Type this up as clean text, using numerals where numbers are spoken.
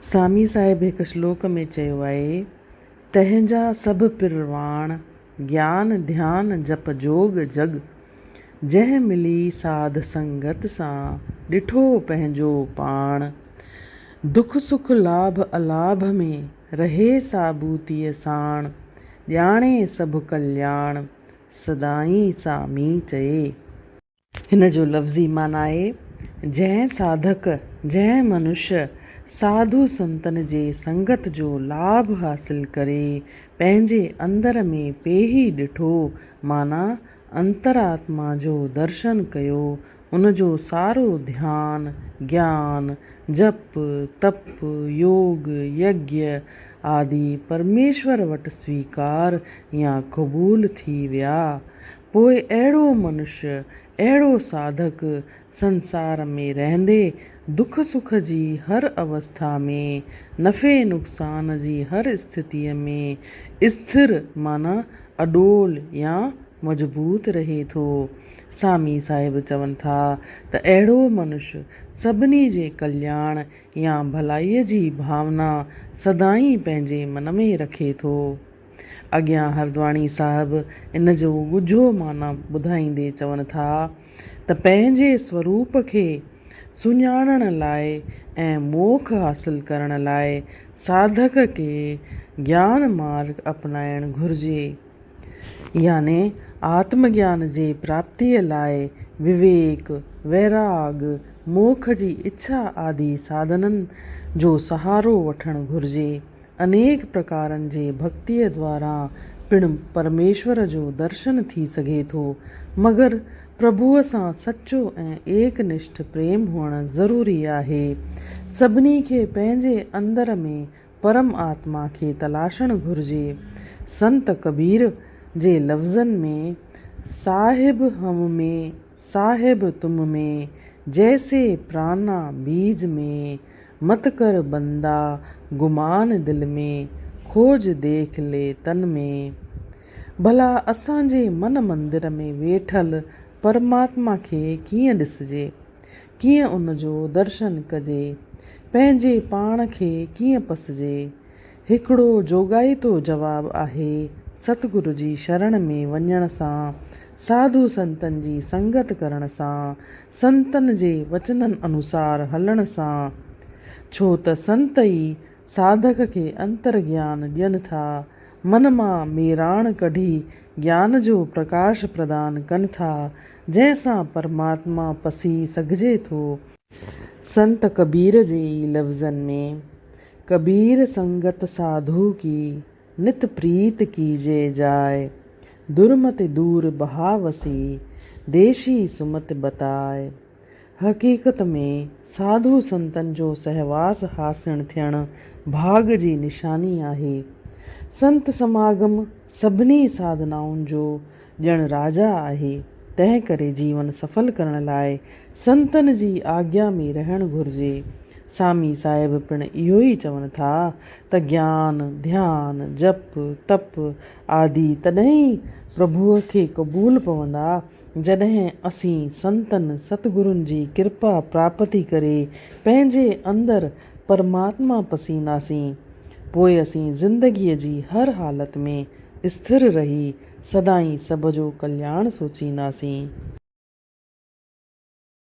سامي صاحب هڪ شلوڪ ۾ چيو آهي، تنهن جا سڀ پرواڻ، گيان ڌيان جپ جوڳ جڳ، جنهن ملي ساڌ سنگت سان، ڏٺو پنهنجو پاڻ. دک سک لاڀ الاڀ ۾، رهي ثابوتيء ساڻ، ڄاڻي سڀ ڪلياڻ، سدائين سامي چئي. هن جو لفظي معنيٰ آهي، جنهن ساڌڪ، جنهن منش ساڌو سنتن جي سنگت جو لاڀ حاصل ڪري پنهنجي اندر ۾ پيهي ڏٺو معنيٰ انترآتما جو درشن ڪيو، ان جو سارو ڌيان، گيان، جپ، تپ، يوگ، يگيه آدي پرميشور وٽ سويڪار يا قبول ٿي ويا. پوء اهڙو منش، اهڙو ساڌڪ سنسار ۾ رهندي دک سک جي هر اوسٿا ۾، نفعي نقصان جي هر اسٿتيء ۾ اسٿر معنيٰ اڏول يا مضبوط رهي ٿو. سامي صاحب چون ٿا ته اهڙو منش سڀني جي ڪلياڻ يا ڀلائيء جي ڀاونا سدائين پنهنجي من ۾ رکي ٿو. اڳيان هردواڻي صاحب ان جو ڳجهو معنيٰ ٻڌائيندي چون ٿا ته پنهنجي سوروپ کي سڃاڻڻ لاء ۽ موک حاصل ڪرڻ لاء ساڌڪ کي گيان مارگ اپنائڻ گهرجي. يعني آتم گيان جي پراپتيء لاء وويڪ، ويراڳ، موک جي اڇا آدي ساڌنن جو سهارو وٺڻ گهرجي. انيڪ پرڪارن جي ڀڳتيء دواران پڻ پرميشور جو درشن ٿي سگهي ٿو، مگر پرڀوء سان سچو ۽ ايڪ نشٺ پريم هئڻ ضروري آهي. سڀني کي پنهنجي اندر ۾ پرم آتما کي تلاشڻ گهرجي. سنت ڪبير جي لفظن ۾، صاحب هم ۾ صاحب تم ۾، جيسي پرانا بيج ۾، مت ڪر بندا گمان دل ۾، کوج ديک لي تن ۾. ڀلا اسان جي من مندر ۾ ويٺل پرماتما کي ڪيئن ڏسجي؟ ڪيئن ان جو درشن ڪجي؟ پنهنجي پاڻ کي ڪيئن پسجي؟ هڪڙو جوڳائتو جواب آهي، ستگرو جي شرڻ ۾ وڃڻ سان، ساڌو سنتن جي سنگت ڪرڻ سان، سنتن جي وچنن انوسار هلڻ سان. ڇو ته سنت ئي ساڌڪ کي انتر گيان ڏين ٿا، من مان ميراڻ ڪڍي گيان جو پرڪاش پردان ڪن ٿا، جنهن سان پرماتما پسي سگهجي ٿو. سنت ڪبير جي ئي لفظن ۾. ڪبير سنگت ساڌو ڪي، نت پريت ڪيجي جاء، درمت دور بهاوسي، ديشي سمت بتاء. حقيقت ۾ ساڌو سنتن جو سهواس حاصڻ ٿيڻ ڀاڳ جي نشاني آهي. سنت سماگم سڀني ساڌنائن جو ڄڻ راجا آهي، تنهن ڪري جيون سڦل ڪرڻ لاء سنتن جي آگيا ۾ رهڻ گهرجي. سامي صاحب پڻ اهو ئي چون ٿا ته گيان، ڌيان، جپ، تپ آدي تڏهن ئي پرڀوء کي قبول پوندا، جڏهن اسين سنتن ستگرن جي ڪرپا پراپتي ڪري پنهنجي اندر پرماتما پسينداسين. پوء اسين زندگيء جي هر حالت ۾ اسٿر رهي سدائين سڀ جو ڪلياڻ سوچينداسين.